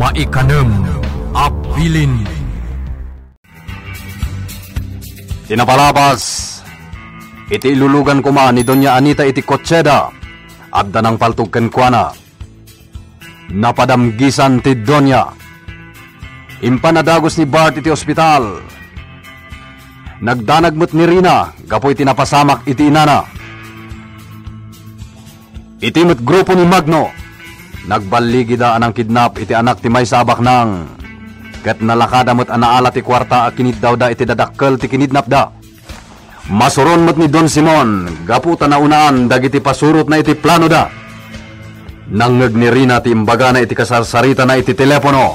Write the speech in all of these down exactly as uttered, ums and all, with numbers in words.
Maikanem a bilin. Ti napalabas, iti ilulugan koma ni Doña Anita iti kotseda, adda nangpaltog kenkuana. Napadamgisan ti Doña. Impan a dagus ni Bart iti ospital. Nagdanag met ni Rina gapu iti napasamak iti inana. Iti met grupo ni Magno, nagballigida a nangkidnap iti anak ti maysa a baknang, ket nalakada met a naala ti kuarta a kiniddawda iti dadakkel ti kinidnapda. Masuron met ni Don Simon gapu ta naunaan dagiti pasurotna iti planoda. Nangngeg ni Rina ti imbagana iti kasarsaritana iti telepono.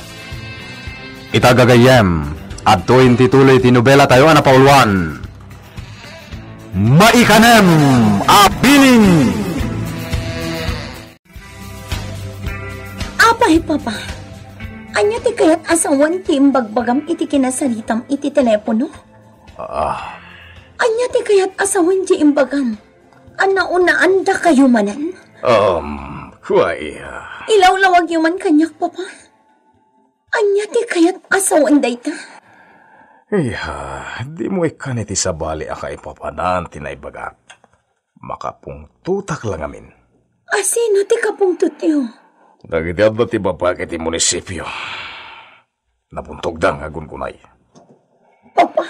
Ita gagayyem, adtoyen ti tuloy ti nobelatayo a napauluan. Maikanem a bilin. Apay, Papa, ania ti kayat a sawen ti imbagbagam iti kinasaritam iti telepono? Ah. Ania ti kayat a sawen ti imbagam a naunaandakayo manen? Um, kua, iha. Ilawlawagyo man kaniak, Papa. Ania ti kayat a sawen dayta? Iha, dimo ikkan iti sabali a kaipapanan ti naibagak. Makapungtotak la ngamin. A sino ti kapungtotyo? Dagiti adda ti babaek iti munisipio. Nabuntogda nga agungunay. Papa.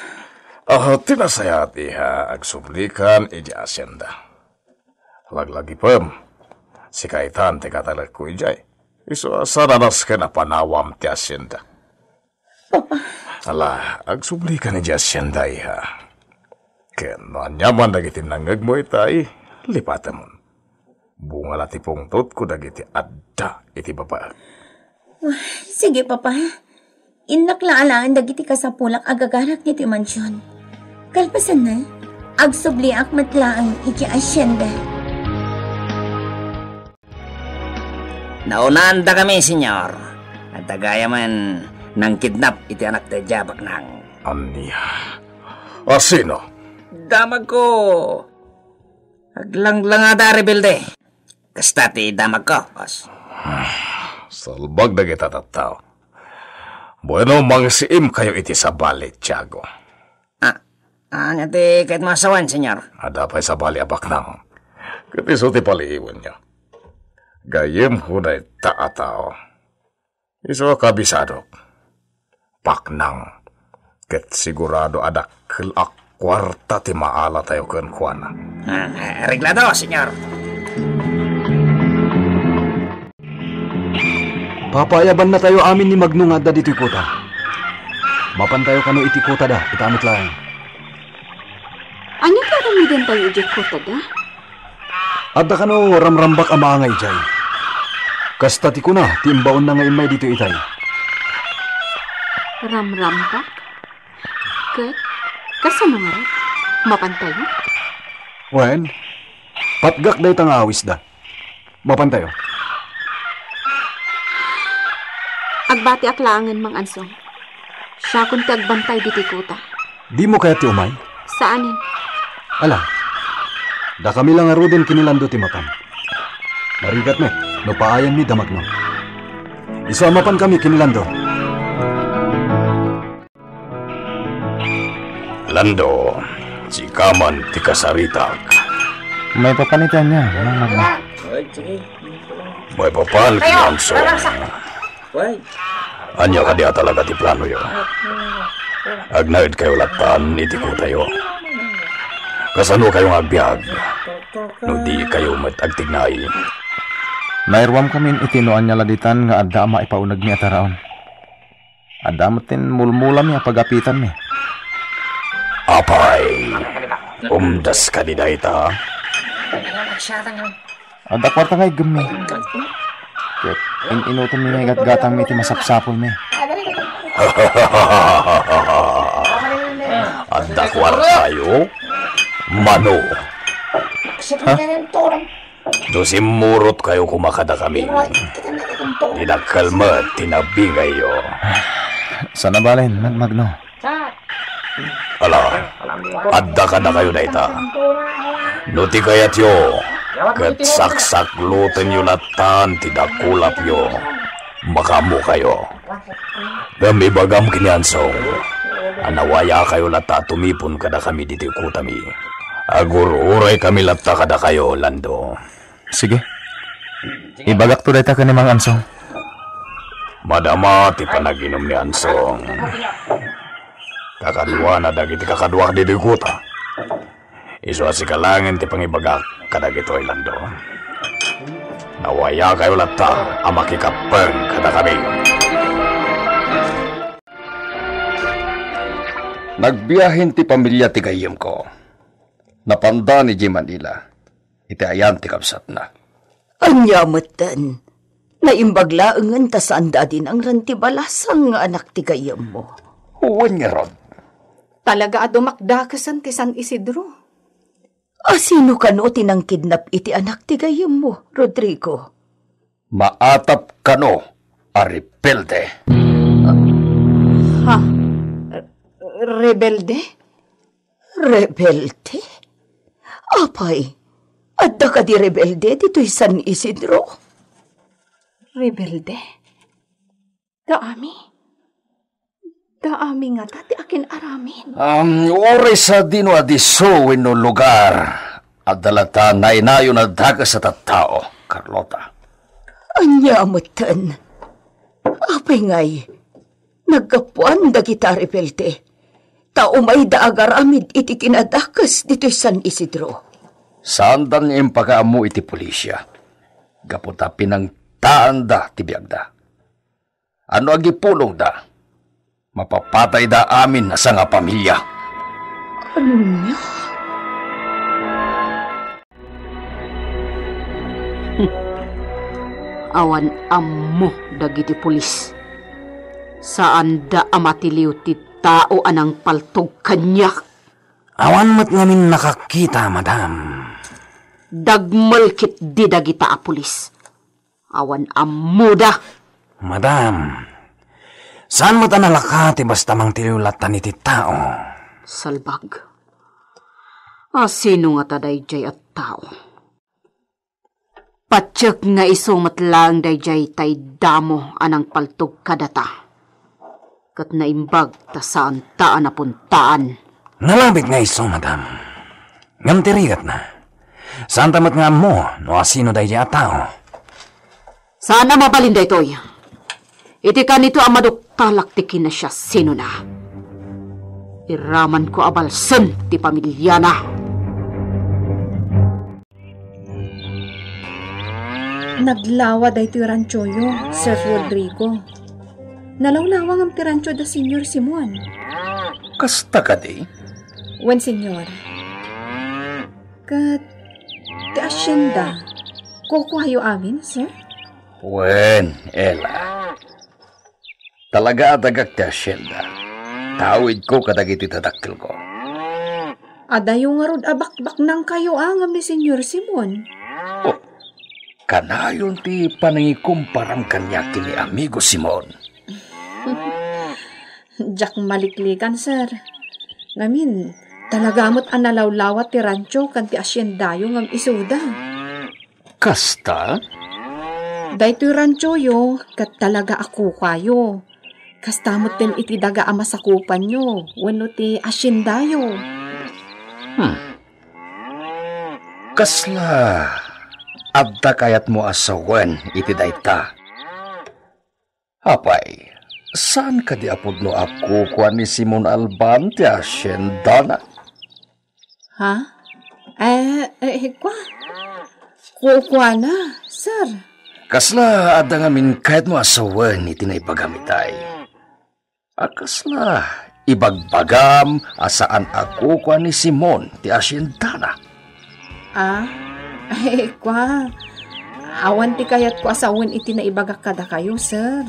Ah, ti nasayaat, iha, agsublikan idiay asienda. Laglagipem, sika itan ti katalekko idiay. Isu a saan a nasken a panawam ti asienda. Papa. Ala, agsublikan idiay asienda, iha. Ken no aniaman dagiti nangngegmo itay, lipatemon. Bunga la ti pungtotko dagiti adda iti babaek. Wah, sige, Papa. Innak la alaen dagiti kasapulak a gaganak ditoy mansion. Kalpasanna, agsubliak met laeng iti asienda. Naunaandakami, Señor. Adda gayamen nangkidnap iti anak daydiay a baknang. Ania? A sino? Damagko. Aglanglangada a rebelde. Kasta ti damagko, boss. Salbag dagita tattao. Bueno, mangsiimkayo iti sabali, Tiago. Ah, ania ti kayatmo a sawen, Señor? Adda pay sabali a baknang. Ket isu ti paliiwenyo. Gayyemko dayta a tao. Isu a kabisadok. Baknang. Ket sigurado a dakkel a kuarta ti maalatayo kenkuana. Ah, areglado, Señor. Papaayabannatayo amin ni Magno nga adda ditoy kota. Mapantayo kano iti kotada, ita met laeng. Ania ti aramidentayo idiay kotada? Adda kano ramrambak a maangay idiay. Kasta ti kuna ti imbaonna nga immay ditoy itay. Ramrambak? Ket kasano ngarud? Mapantayo? Wen, patgak dayta nga awisda. Mapantayo. Agbatiak laengen, Mang Ansong. Siakon ti agbantay ditoy kota. Dimo kayat ti umay? Saanen. Ala, dakami la ngaruden ken ni Lando ti mapan. Narigat met no paayanmi da Magno. Isu a mapankami ken ni Lando. Lando, sika man ti kasaritak. Maipapan iti ania, Mang Magno? Maipapan ken ni Ansong. Ania kadi a talaga ti planoyo? Agnaedkayo lattan iti kotayo. Kasanokayo nga agbiag no dikayo met agtignay? Nairuamkamin iti no ania la ditan nga adda a maipaunegmi a taraon. Adda met ti mulmulami a pagapitanmi. Apay, umdas kadi dayta? Adda kuarta nga iggemmi. Ket in-inutemmi nga igatgatangmi ti masapsapulmi. Adda kuartayo? Mano? Ha? No simmurotkayo koma kadakami, dinakkel met ti nabingayyo. Saan a bale, Mag-, Magno. Ala, adda kadakayo dayta. No ti kayatyo, ket saksaklutenyo lattan ti dakulapyo. Makaammokayo. Ngem ibagam ken ni Ansong a nawayakayo latta a tumipon kadakami ditoy kutami. Agur-uraykami latta kadakayo, Lando. Sige. Ibagakto dayta ken ni Mang Ansong. Madama ti panaginum ni Ansong. Kakaduana dagiti kakaduak ditoy kuta. Isu a sika laengen ti pangibagak kadagitoy, Lando. Nawayakayo latta a makikappeng kadakami. Nagbiahen ti pamilia ti gayyemko. Napanda idiay Manila iti ayan ti kabsatna. Ania metten? Naimbag laengen ta saanda a dinangran ti balasang nga anak ti gayyemmo. Wen ngarud. Talaga a dumakdakesen ti San Isidro. A sino kano ti nangkidnap iti anak ti gayyemmo, Rodrigo? Maatap kano a rebelde. Ha? Rebelde? Rebelde? Apay, adda kadi rebelde ditoy San Isidro? Rebelde? Daami? Daami ngata ti akin-aramid. Um, uray sadino a disso wenno lugar, adda latta nainayon a dakes a tattao, Carlota. Ania metten? Apay ngay, naggapuan dagita a rebelde, ta umayda agaramid iti kinadakes ditoy San Isidro. Saanda nga impakaammo iti pulisya, gapu ta pinangtaanda ti biagda. No agipulongda, mapapatayda amin a sangapamilia. Ania? Awan ammo dagiti pulis. Saanda a matiliw ti tao a nangpaltog kaniak. Awan met ngamin nakakita, madam. Dagmel ketdi dagita a pulis. Awan ammoda. Madam, saan met a nalaka ti basta mangtiliw lattan iti tao. Salbag. A sino ngata daydiay a tao? Patiek nga isu met laeng daydiay ta iddamo a nangpaltog kadata. Ket naimbag ta saanta a napuntaan. Nalabit nga isu, madam. Ngem ti rigatna, saanta met nga ammo no asino daydiay a tao. Saan a mabalin daytoy. Iti kanito a maduktalak ti kinasiasinona, iramanko a balsen ti pamiliana. Naglawa daytoy ranchoyo, Sir Rodrigo. Nalawlawa ngem ti rancho da Señor Simon. Kasta kadi? Wen, Señor. Ket ti asienda, kukuayo amin, sir? Wen, Ella. Talaga a dagak ti asienda. Taawidko kadagiti dadakkelko. Adayo ngarud a bakbaknangkayo a ngem ni Señor Simon. Oh, kanayon ti panangikumparam kaniak ken ni Amigo Simon. Diak maliklikan, sir. Ngamin, talaga met a nalawlawa ti rancho ken ti asiendayo ngem isuda. Kasta? Daytoy ranchoyo ket talaga a kukuayo. Kasta metten iti daga a masakupanyo wenno ti asiendayo. Hmm. Kasla adda kayatmo a sawen iti dayta? Apay, saan kadi a pudno a kukua ni Simon Alban ti asiendana? Ha? Eh, eh, kua? Kukuana, sir. Kasla adda ngamin kayatmo a sawen iti naibagam itay? A kasla ibagbagam a saan a kukua ni Simon ti asiendana? Ah? Ay, kua. Awan ti kayatko a sawen iti naibagak kadakayo, sir.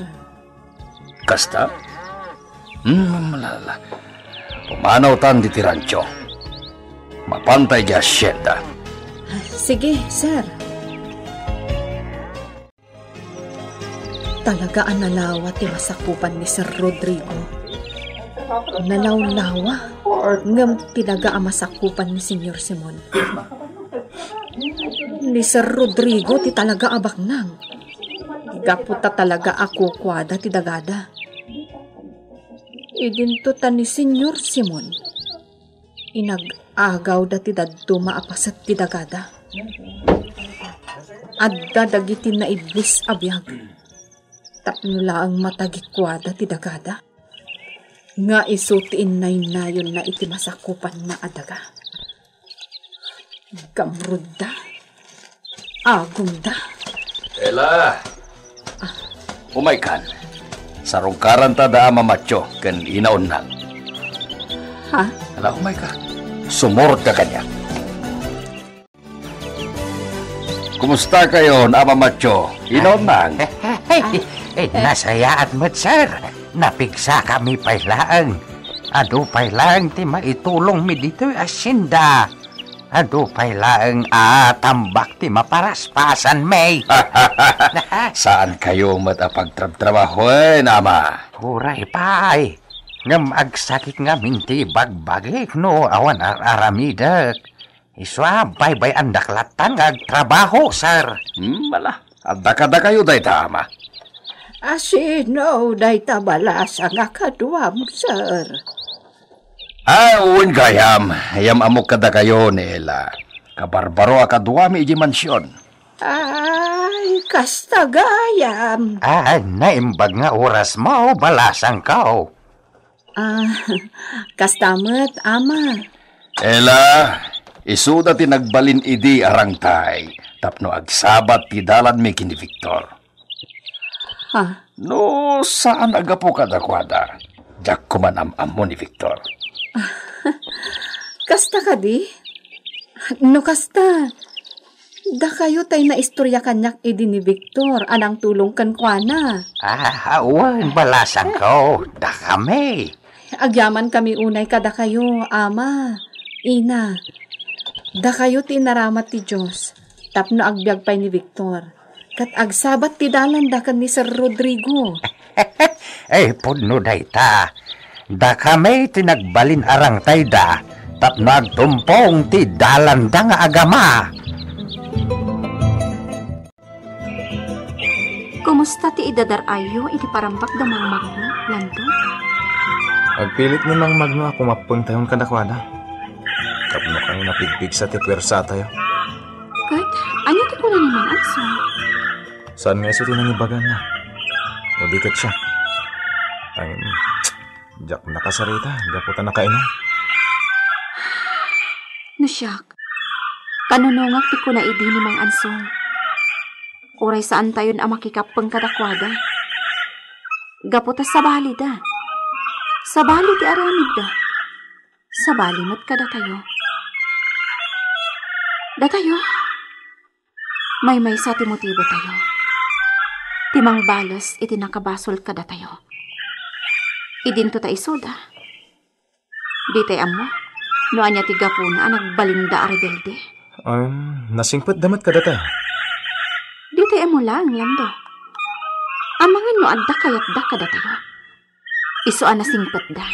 Kasta? Hmm, malala. Pumanawtan diti rancho. Mapantay di asienda. Sige, sir. Talaga a nalawa ti masakupan ni Sir Rodrigo. Nalawlawa, ngem ti daga a masakupan ni Señor Simon. Ni Sir Rodrigo ti talaga a baknang. Gapu ta talaga a kukuada ti dagada. Idinto ta ni Señor Simon, inag-agawda ti dadduma a paset ti dagada. Adda dagiti naiblis a biag. Tapno laeng matagikuada ti dagada. Nga isu ti innaynayonna iti masakupanna a daga. Gamrudda. Agumda. Ela! Umaykan. Sarungkaranta da Ama Matio ken Ina Onnang. Ha? Ala, umayka. Sumurot ka kaniak. Kumusta kayon, Ama Matio? Ina Onnang? Eh, eh, nasayaat met, sir. Napigsa kami pay laeng. Adu pay laeng ti maitulongmi ditoy asyenda. Adu pay laeng a tambak ti maparaspasanmi. Saan kayo met a pagtrabtrabahoen, Ama? Uray pay. Ngem agsakit ngamin ti bagbagik no awan ar-aramidek. Isu a baybay-andak lattan nga agtrabaho, sir. Hmm, ala. Adda kadakayo dayta, Ama. A sino dayta balasang a kaduam, sir? Ah, wen gayam. Yam-ammok kadakayo ni Ela. Kabarbaro a kaduami idiay mansion. Ay, kasta gayam. Ah, naimbag nga oras mo, balasangko. Ah, kasta met, Ama. Ela, isuda ti nagbalin idi a rangtay tapno agsabat ti dalanmi ken ni Victor. Ha? No saan a gapu kadakuada, diak koma am-ammo ni Victor. Kasta kadi? No kasta, dakayo tay naistorya kaniak idi ni Victor a nangtulong kenkuana. Ah, wen, balasangko, dakami. Agyamankami unay kadakayo, Ama, Ina. Dakayo ti inaramat ti Dios tapno agbiag pay ni Victor, ket agsabat ti dalanda ken ni Sir Rodrigo. Eh, pudno dayta. Dakami ti nagbalin a rangtayda tapno agtumpong ti dalanda nga agama. Kumusta ti idadar-ayyo iti parambak da Mang Magno, Lando? Agpilit ni Mang Magno a kumappengtayon kadakuada. Tapno kano napigpigsa ti puersatayo. Ket, ania ti kuna ni Mang Anson? Saan nga isu ti nangibaganna? No di ket siya. Ay, mm, diak nakasarita, gapu ta nakainum. No siak, kanunongak ti kuna idi ni Mang Ansong. Uray saantayon a makikappeng kadakuada. Gapu ta sabalida. Sabali ti aramidda. Sabali met kadatayo. Datayo, maymaysa ti motibotayo. Ti mangbales iti nakabasol kadatayo. Idinto ta isuda. Ditay ammo no ania ti gapuna a nagbalinda a rebelde. Em, nasingpetda met kadatayo. Ditay ammo laeng, Lando. Amangan no adda kayatda kadatayo. Isu a nasingpetda.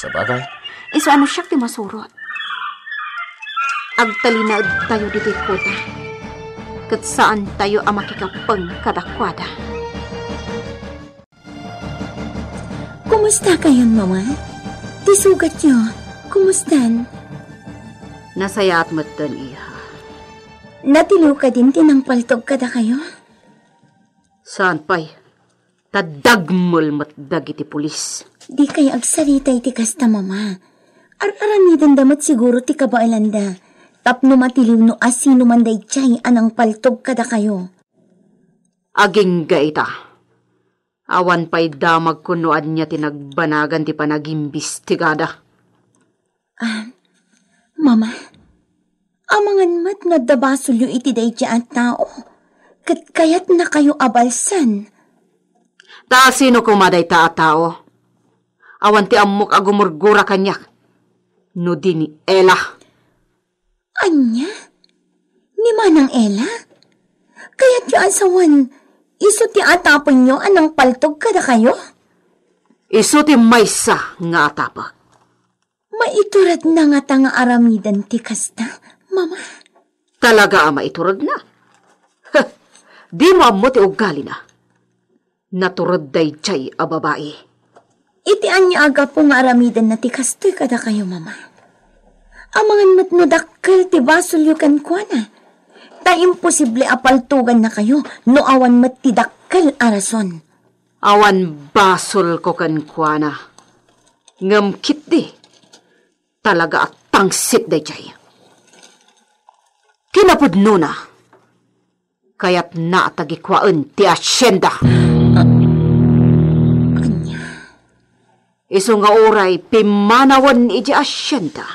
Sabagay. Isu a no siak ti masurot. Agtalinaedtayo ditoy kota. Ket saantayo a makikappeng kadakuada. Kumusta kayon, Mama? Ti sugatyo, kumustan? Nasayaat metten, iha. Natiliw kadin ti nangpaltog kadakayo? Saan pay? Ta dagmel met dagiti pulis. Dikay agsarita iti kasta, Mama. Ar-aramidenda met siguro ti kabaelanda tapno matiliw no asino man daydiay a nangpaltog kadakayo. Agingga ita. Awan pay damagko no ania ti nagbanagan ti panagimbistigada. Ah, Mama, amangan met no adda basolyo iti daydiay a tao, ket kayatnakayo a balsen. Ta sino koma dayta a tao? Awan ti ammok a gumurgura kaniak no di ni Ella. Ania? Ni Manang Ella? Kayatyo a sawen, isu ti atapenyo a nangpaltog kadakayo? Isu ti maysa nga atapek. Maituredna ngata nga aramiden ti kasta, Mama? Talaga a maituredna? Heh, Dimo ammo ti ugalina. Natured daydiay a babai. Iti ania a gapu nga aramidenna ti kastoy kadakayo, Mama? Amangan met no dakkel ti basolyo kenkuana. Ta imposible a paltogannakayo no awan met ti dakkel a rason. Awan basolko kenkuana. Ngem ketdi, talaga a tangsit daydiay. Kinapudnona, kayatna a tagikuaen ti asienda. Ania? Isu nga uray pimmanawen iti asienda,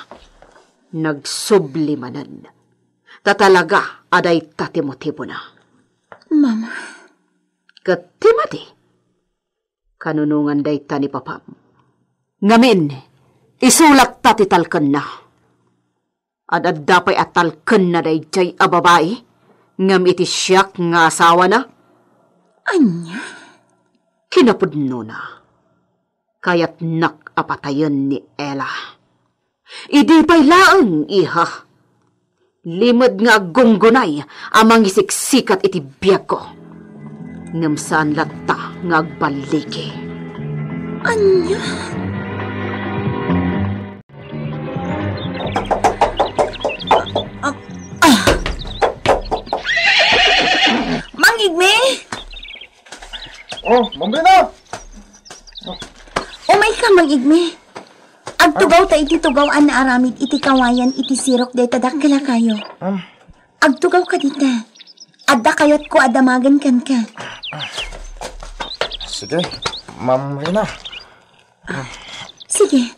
nagsubli manen. Ta talaga a dayta ti motibona. Mama. Ket ti madi, kanunongan dayta ni papam. Ngamin, isu latta ti talkenna. Ad-adda pay a talkenna daydiay a babai, ngem iti siak nga asawana? Ania? Kinapudnona, kayatnak a patayen ni Ella. Idi pay laeng, iha. Limed nga aggunggunay a mangisiksikat iti biagko. Ngem saan latta nga agballigi. Ania? Ah, ah. Mang Igme? Oh, Ma'am Rina! Umay ka, Mang Igme. Agtugaw ta iti tugaw a naaramid iti kawayan iti sirok dayta dakkel a kayo. Um. Agtugaw ka dita. Adda kayatko a damagen kenka. Sige, Ma'am Rina. Sige,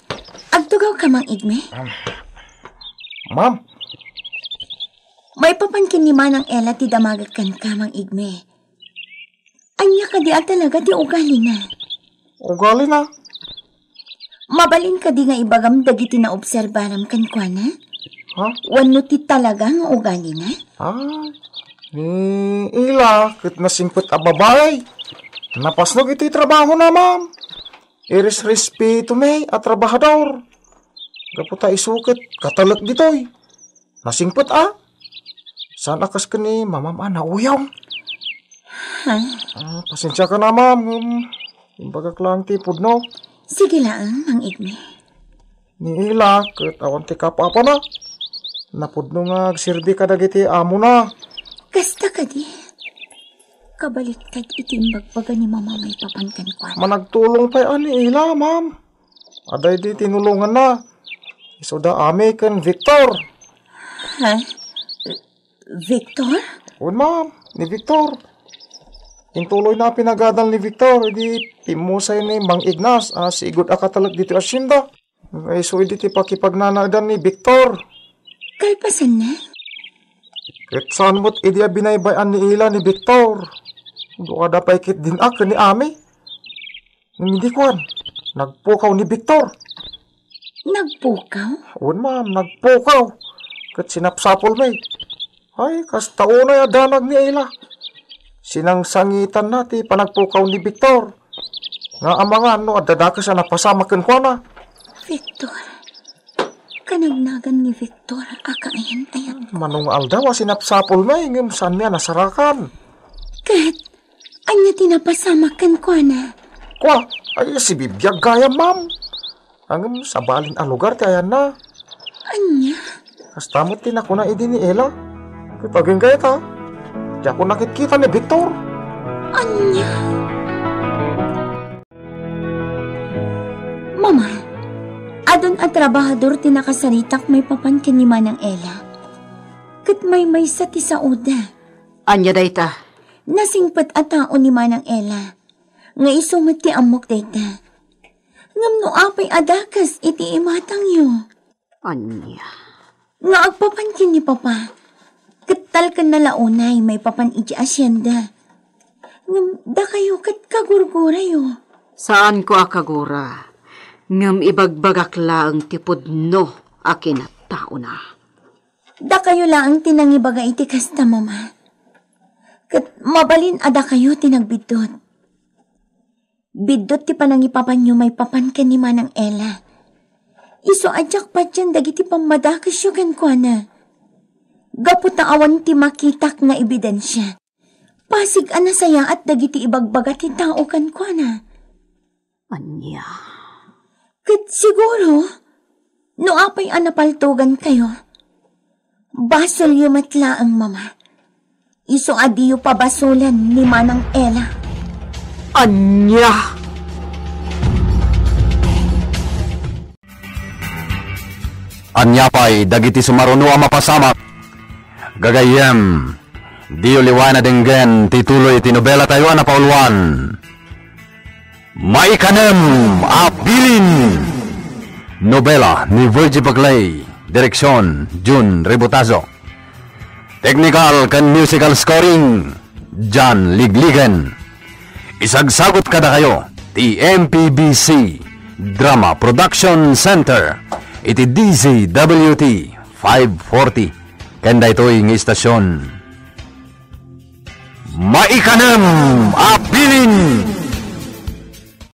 agtugaw ka, Mang Igme. Um, Ma'am. Maipapan ken ni Manang Ella ti damagek kenka, Mang Igme. Ania kadi a talaga ti ugalina? Ugalina? Mabalin kadi nga ibagam dagiti naobserbaram kenkuana? Ha? Wenno ti talaga nga ugalina? Ah, ni Ella, ket nasingpet a babai. Napasnog iti trabahona, ma'am. Iresrespeto met a trabahador. Gapu ta isu ket katalek ditoy. Nasingpet a. Saan a kas ken ni mamam a nauyong. Ha? Ah, pasensiakan, ma'am. Ngem imbagak laeng ti pudno. Sige laeng, Mang Igme. Ni Ella, ket awan ti kapaapana. Napudno nga agserbi kadagiti amona. Kasta kadi. Kabaliktad iti imbagbaga ni mama maipapan kenkuana. Managtulong pay a ni Ella, ma'am. Adda idi tinulonganna. Isuda Ami ken Victor. Ha? Victor? Wen, ma'am, ni Victor. Intuloyna a pinagadal ni Victor idi timmusay ni Mang Ignas a sigud a katalek ditoy asyenda. Nga isu idi ti pakipagnanaedan ni Victor. Kalpasanna? Ket saan met idi a binaybay-an ni Ella ni Victor. Duada pay ketdin a ken ni Ami. Ngem idi kuan, nagpukaw ni Victor. Nagpukaw? Wen, ma'am, nagpukaw. Ket sinapsapulmi. Ay, kasta unay a danag ni Ella. Sinangsangitanna ti panagpukaw ni Victor. Nga amangan no adda dakes a napasamak kenkuana. Victor. Kanagnagan ni Victor a kaayan-ayat. Mano nga aldaw a sinapsapulmi, ngem saanmi a nasarakan. Ket, ania ti napasamak kenkuana? Kua, ay, sibibiag gayam, ma'am. Ngem sabalin a lugar ti ayanna. Ania? Kasta met ti nakuna idi ni Ella. Ket agingga ita, diakon nakitkita ni Victor. Ania? Mama, adun a trabahador ti nakasaritak maipapan ken ni Manang Ella. Ket maymaysa ti saoda. Ania dayta? Nasingpet a tao ni Manang Ella. Nga isu met ti ammok dayta. Ngem no apay a dakes iti imatangyo? Ania? Nga agpapan ken ni Papa. Ket talkenna la unay maipapan iti asyenda. Ngem dakayo ket kagurgurayo. Saanko a kagura, ngem ibagbagak laeng ti pudno a kinataona. Dakayo laeng ti nangibaga iti kasta, Mama. Ket mabalin a dakayo ti nagbiddut. Biddut ti panangipapanyo maipapan ken ni Manang Ella. Isu a diak patien dagiti pammadakesyo kenkuana. Gapu ta awan ti makitak nga ebidensia. Pasig a nasayaat dagiti ibagbaga ti tao kenkuana. Ania? Ket siguro, no apay a napaltogankayo, basolyo met laeng, Mama. Isu a diyo pabasolen ni Manang Ella. Ania? Ania pay dagiti sumaruno a mapasamak? Gagayyem, diyo liwayan a denggen ti tuloy ti nobelatayo a napauluan. Maikanem a Bilin! Nobela ni Virgie Bagley, direksyon, Jun Rebotazo. Technical ken musical scoring, John Ligligen. Isagsagut kadakayo ti M P B C Drama Production Center iti D Z W T five forty ken daytoy nga istasyon. Maikanem a Bilin!